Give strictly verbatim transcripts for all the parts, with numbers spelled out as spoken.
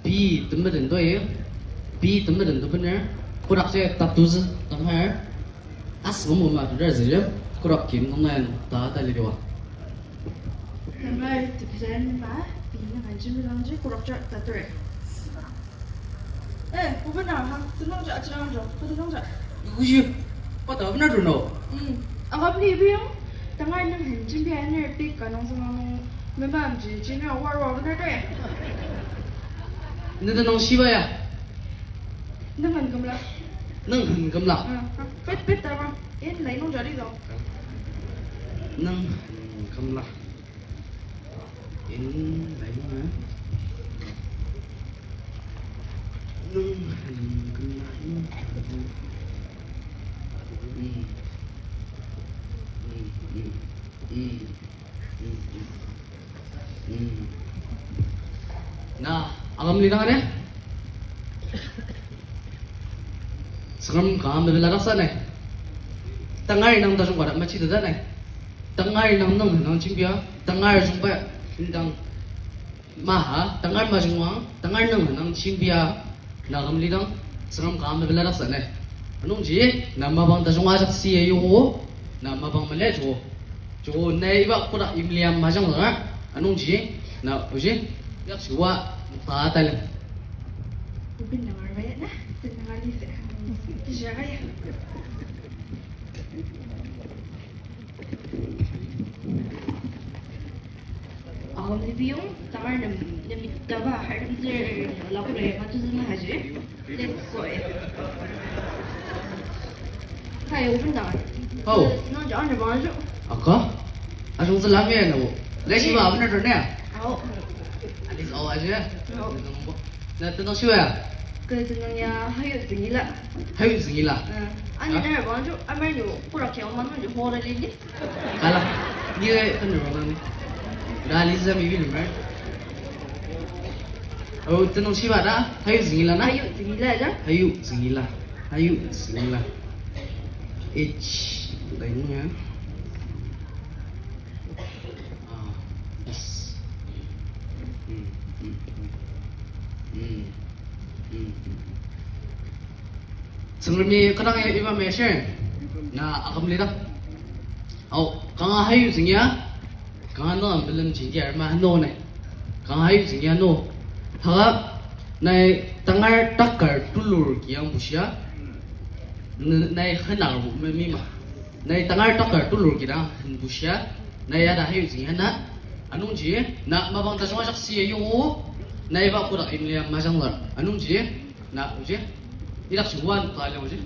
Pei temeten toi, pei temeten tebener, kodakji tatuzü tamar, asüngmema tutar zülem, kodak kim nung nai ta ta liwa. Tamar tepisan ma, pei nung anjin bilangji kodakji tatur. Eh, oben na, ha, tenangja, aji nangja, oben nangja. Uji, pa ta oben na dun no. Hmm, agam li biong, tangar nung hen jimbi aner pik ka nung sema nung, mema amji jina war war oben na doi. Nete nung shiba ya? Nung hen kümla. Nung hen kümla. Ah, ah, pet, pet ta ba. En lai nung jari dong. Nung hen kümla. In, like, uh, nung, nung, nung, nung, mm, mm, mm, mm, mm, mm. Na, agam lidang ne? Tsüngrem kanga mepela daksa ne. Tangar nung tajung kara machi teta ne. Tangar nung nung nung chimbia, tangar jungba indang maha, tangar majungwang, tangar nung nung chimbia, na agam lidang, Tsüngrem kanga mepela daksa ne. Anungji, na mapang tajung ajak si ayugo, na mapang mele jo. Jo, na iba koda imlia majang zanga, anungji, na uji, yak shiwa, pa talem. Ubin na marmaya na, tenang alisa. Tishakaya. Agam libiong, tangar nem, nem itaba, harem zir, lakure, matu zina haji. Let's go. Hai, open tangar. Oh. No, jangan ada baju. Aka? Ajung selami ya, no. Leshi ba, bener tu ne? Au. Alis au aja. Au. Na tenang shiwa ya? Ke tenang ya, hayu zingila. Hayu zingila? Eh, ani na baju, amar nyu, pura kya, manu nyu, hora lili. Kala, ni lai kan rong nang ni. Da li zam ibi number. Oh, tenang shiba da, hayu zingila na? Hayu zingila da? Hayu zingila. Hayu zingila. H, lai nung ya. Ah, yes. Hmm, hmm, hmm. Hmm, hmm, hmm. Tsüngremi kadang ya iba meshir, na agam lidang. Au, kanga hayu zingya, kanga no ambelem jingdi arma no ne. Kanga hayu zingya no. Haga, nai tangar takar tulur kiyang bushia, n-, nai hena bu me-, mima. Nai tangar takar tulur kidang hen bushia, nai yada hayu zingya na. Anungji, na mapang tajung ajak si ayugo, nai ba kodak imlia majang lar. Anungji, na, oji? Idak shi wan ka liang oji?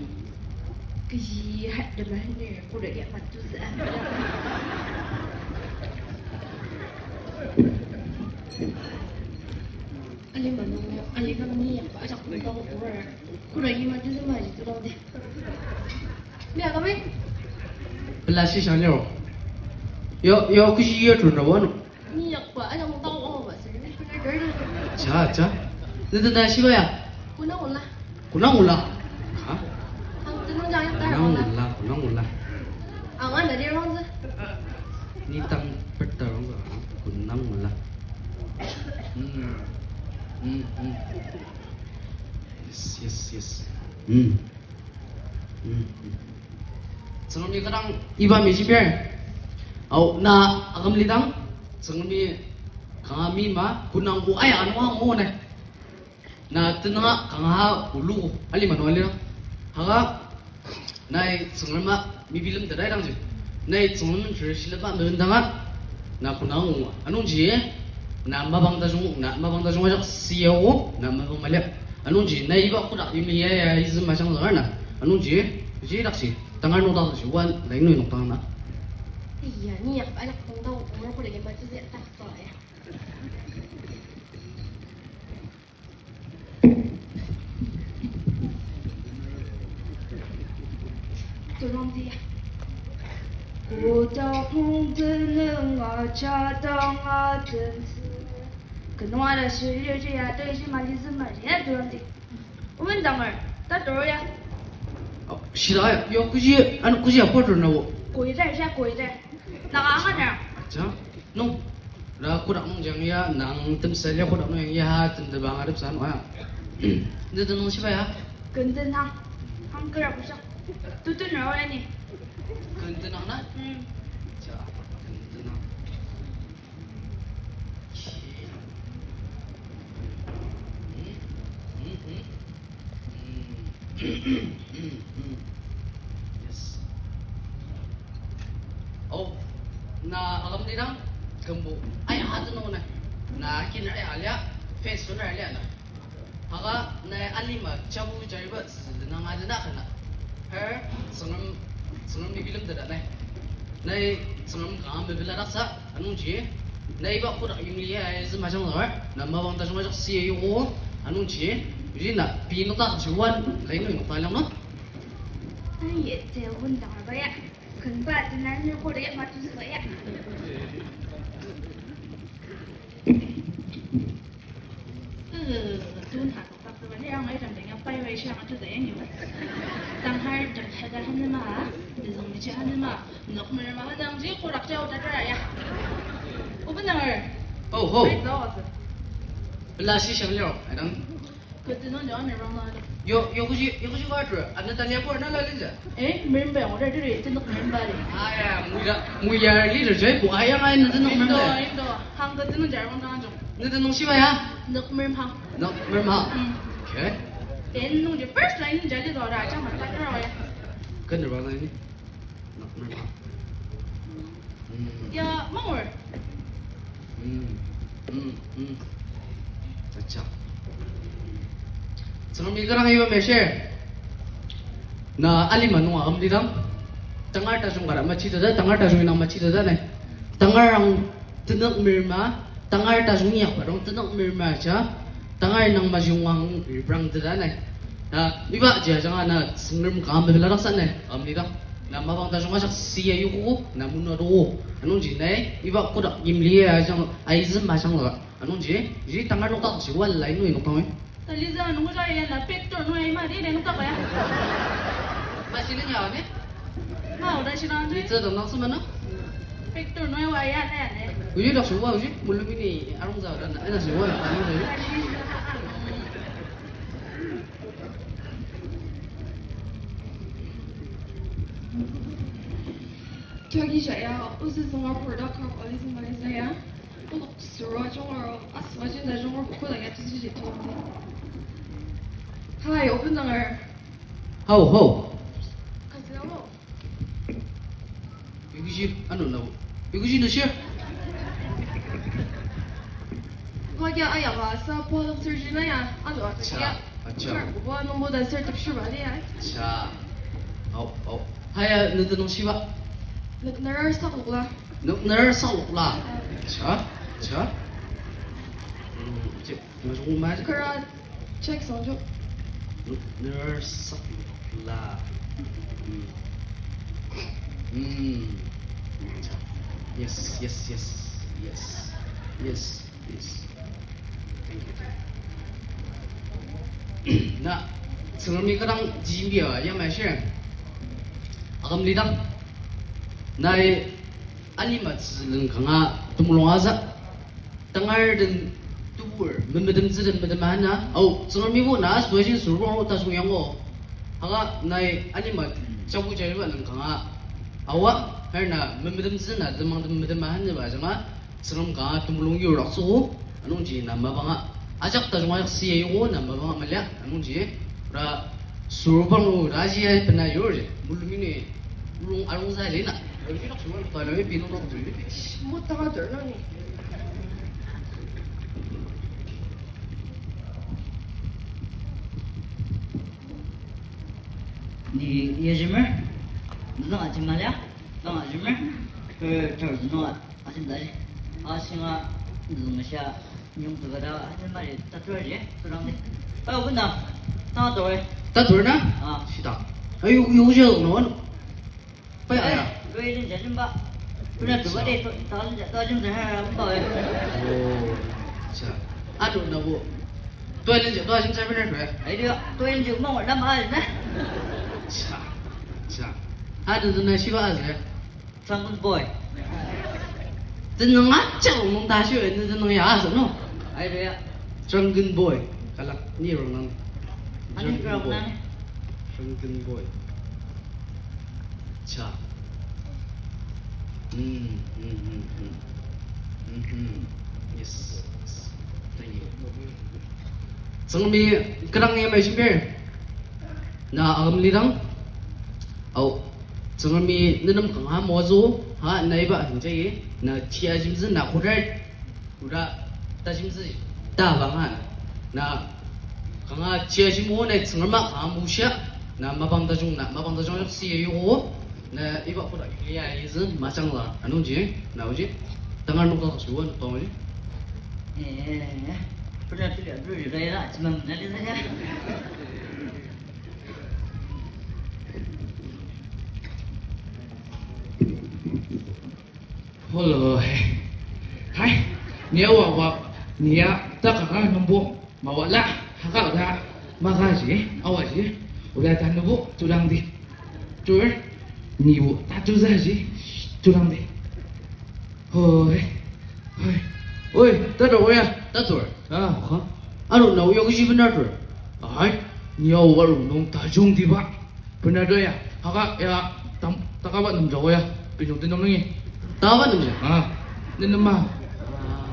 Kechi hat dema hini kura ya matu sa. Alima nung, alima ni ya ba ajak nung tang kura. Kura yi matu sa ma ji tu dang de. Ni agami? Pela shi shang liang. Yo, yo, kechi ya tu na wano. Ni yakba, ayang tang o ba sir. Cha, cha. Nete na shiba ya? Kunang ula. Kunang ula. Ha? Ang tenang jang yak tar ula. Kunang ula, kunang ula. Ang ana di rong se. Ni tang peta rong se. Kunang ula. Hmm. Hmm, hmm. Yes, yes, yes. Hmm. Mm, mm. Tsüngremi kadang iba mejibir. Au, na agam lidang, Tsüngremi kanga mima, kunangbo aya anu ang o nai. Na tenanga kanga ulugo, alima nung alidang. Haga, nai Tsüngrema mibilemtetai dangji. Nai Tsüngrem ter shilaba mebendanga, na kunango. Anungji, na mapang tajung, na mapang tajung ajak siyago, na mapang maliak. Anungji, na iba kodak yimli ya ya izü majang zangar na. Anungji, ji dakji, tangar nung dakji, wan, na inui nung tang na. Iya, ni yak ajak tong tang, umur kodak yimba tsüzi tak sa ya. Turongdi. Kotak nung tenüng ajak dang atentsü. Kü nung ada shilirji ya, tei shi mali zü mali ya, turongdi. Omen danger, ta turu ya. Oh, shira ya, yo, kuji, ano kuji ya, por turu na wo. Koider, ja koider. Naga angar na. Acha, no. Na kodak nung jang ya, nang temsa lia kodak nung jang ya, ha, temteba angatepsa nung ya. Ne tenüng shiba ya? Ken tenang. Hang kera bushak. Tutun rao ya ni. Ken tenang na? Hmm. Ja, ken tenang. Yes. Oh, na agam dirang kembo. Ai, adu no na. Na kinare alia, face na alia na. Haka na alima chabu jariba tsütsü na nga dena kana. Her Tsüngrem, Tsüngrem ni bilemteta nai. Nai Tsüngrem kanga mepela daksa, anungji. Nai iba kodak yimli ya, ya zema jang lagar. Na mapang tajung ajak si ya yoko, anungji. Ri na pi nokta shi wan, lai nung nokta liang no. Ai, ye, te wun dang ba ya. Ken ba, te nan yoko de ya, ma tu zü ba ya. Tun ha toktak teba ni rang ai jam jang ya pai bai shi ang atu da ya ni. Tangar jam shada hanema, dizong michi hanema, nok merema hanang ji korak jau ta kara ya. Open nunger. Oh, ho. Ai, zo, zo. Bela shi shang liao, ai dang. Kete nung jang merema na. Yo, yo kuji, yo kuji water. Ana tanya por na la linja. Eh, merema ya, ngora diri, tenok merema diri. Aya, muya, muya leader jai, bu ayang ai na tenok merema. Indo, indo. Hang kete nung jang merema na jong. Nete nung shiba ya? Nok merem hang. Nok merem hang. Mm. Okay. Then nungji first line jali do ra, jang ma ta kara ya. Ken de ba na ni? Nok merem hang. Mm. Ya, mangur. Mm. Mm. Mm. Acha. Tsüngremi kanga iba meshir. Na alima nung agam lidang. Tangar tajung kara machi tada, tangar tajung inang machi tada ne. Tangar ang tenük merema, tangar tajung yak padong tenük merema ja, tangar nang majung ang ribrang tada ne. Na, iba jia janga na Tsüngrem kanga mepela daksa ne, agam lidang. Na mapang tajung ajak si ya yoko, na muna do. Anungji ne, iba kodak yimli ya jang, ai zema jang la. Anungji, ji tangar noktak ji wal lai nung noktak. Taliza nungja ya na pektor nung ya ima di nung taba ya. Masih ni ya ni? Ma, udah sih nang ni. Ni zedang nang semana? Pektor nung ya ya ya ni. Uji dak semua uji, mulung ini arung zau dan, eh, dak semua dak arung zau. Jagi jaya, usi Singapore dot com, oli Singapore jaya. Suro jongro, aswa jinda jongro, koda ya tisi ji tongte. Hi, open nunger. Hao, hao. Kasi amo. Ikuji, ano na. Ikuji no share. Wagi aya ba, sa problem surgery na ya, ano ata ya. Acha. Acha. Kar, buba nungbo da ser tepshiba ne ya. Acha. Au, au. Haya, nete nung shiba? Nuk nerar saklokla. Nuk nerar saklokla. Acha, acha. Hmm, check. Majung ma. Kara, check sangjo. Nuk nerar saklokla. Hmm. Hmm. Acha. Yes, yes, yes. Yes. Yes. Yes. Thank you, thank you. Na, Tsüngremi kanga jimbi ya, ya ma share. Agam lidang. Nai alima tsülen kanga temulung aza. Tangar den tebur, memetem tsüden metem ana. Au, Tsüngremi bo na, suajin surbo ta sung yango. Haka nai alima chabu jariba nang kanga. Awa, har na memetem tsüna, temang tem metem ana ba jama. Tsüngrem kanga temulung yur raktsüogo, anungji na mapanga. Ajak tajung ajak si ya yoko na mapanga malia, anungji ra surubang o raji ya pena yur ji, mulung ini, mulung arung za lena. Raji rak surubang ta na mi pinung rak tuli. Mo ta ka dur na ni. Ni ya jimer? Nang ajima ya? Nang ajima? Eh, tar nang. Asim dai. Asinga nungshia nyung tukada asim mari tatur je turang de. Ayo bunda. Ta tur. Ta tur na? Ah. Sita. Ayo, yo je no. Pai aya. Toilet je jimba. Bunda tuba de to, ta jim ja, ta jim ja ha ba. Oh. Cha. Ado na bo. Toilet je, ta jim ja bunda. Ayo, toilet je mo lam a na. Cha. Cha. Ado na shiba a. Trumpet boy. Tenüng ajak nung ta shi, ne tenüng ya asü no. Aibe ya. Drunken boy. Kalak ni rong nang. Ani drunken boy. Drunken boy. Cha. Hmm, hmm, hmm, hmm. Mhm. Yes. Yes. Thank you. Tsüngremi kidang yamai shimir. Na agam lidang. Au. Tsüngremi nenem kanga moatsü, ha, na iba hingjayi, na tia jimtsü, na kudar, kudar ta jimtsü, ta banga, na kanga tia jimo, na Tsüngrema kanga mushia, na mapang tajung, na mapang tajung ajak si yoko, na iba koda ya izü majangla, anungji, na oji, tangar nokta kasuwa, nokta oji. Eh, pura tu ya, tu ya, ya, cuma mana dia saja. Hello, hey. Hi. Ni awa wa, ni ya, ta kaka nungbo, mawala, haka da, maka ji, awa ji, ola ta nungbo, turang di. Tur, ni bo, ta tu za ji, turang di. Hoi. Hoi. Oi, ta do ya. Ta tur. Ah, ha. Aro na uyo kuji bener tur. Ai, ni awa ro nung ta jung di ba. Bener to ya, haka ya, tam, takaba nemja ko ya, pinung tenung nungi. Takaba nemja? Ah, nenema. Ah,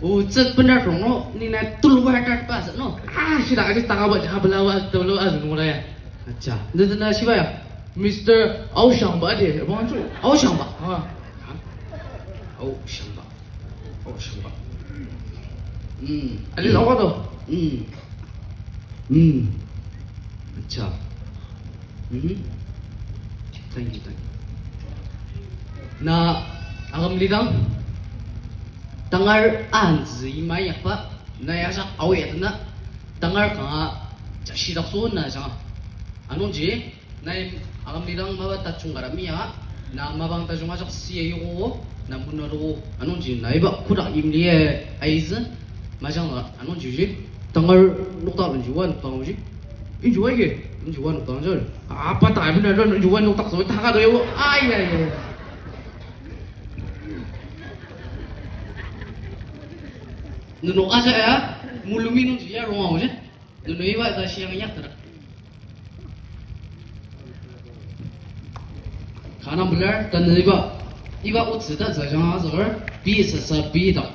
o, tsük bener tong no, ni na tulu wa tat pa sa no. Ah, shida aji takaba ja bela wa tulu wa zung ya. Acha, ne tena shiba ya? Mister Aoshangba de, bang chu. Aoshangba? Ah. Aoshangba. Oh, shamba. Hmm. Ali lawa to. Hmm. Hmm. Acha. Hmm. Thank you, thank you. Na agam lidang. Tangar anzi ima yakba. Na yajak awi atena. Tangar kanga jashi dakso na janga. Anungji. Nai agam lidang mapa tajung kara mia, na mapang tajung ajak sia yoko, na muna roko, anungji na iba kodak imli ya aizü, majang la, anungji ji, tangar nokdak nungji wa nokdak nungji, inji wa ike, inji wa nokdak nungji, apa ta iba na nungji wa nokdak so, taka do yo, ai, ai, ai. Nenok aja ya, mulumi nungji ya ronga oji. Nunu iba ta shiang yak tera. Kana belar, tanü iba, iba otsü ta zajang azüker, bi sasa bi dak.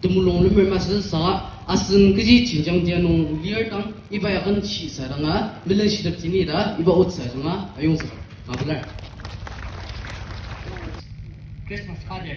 Temulung lemer masü sa, asen kechi chinjang dia nung lir dang, iba ya kan shi sa danga, melen shidep tini ta, iba otsü ajanga, ayong sa. Ka belar. Christmas card.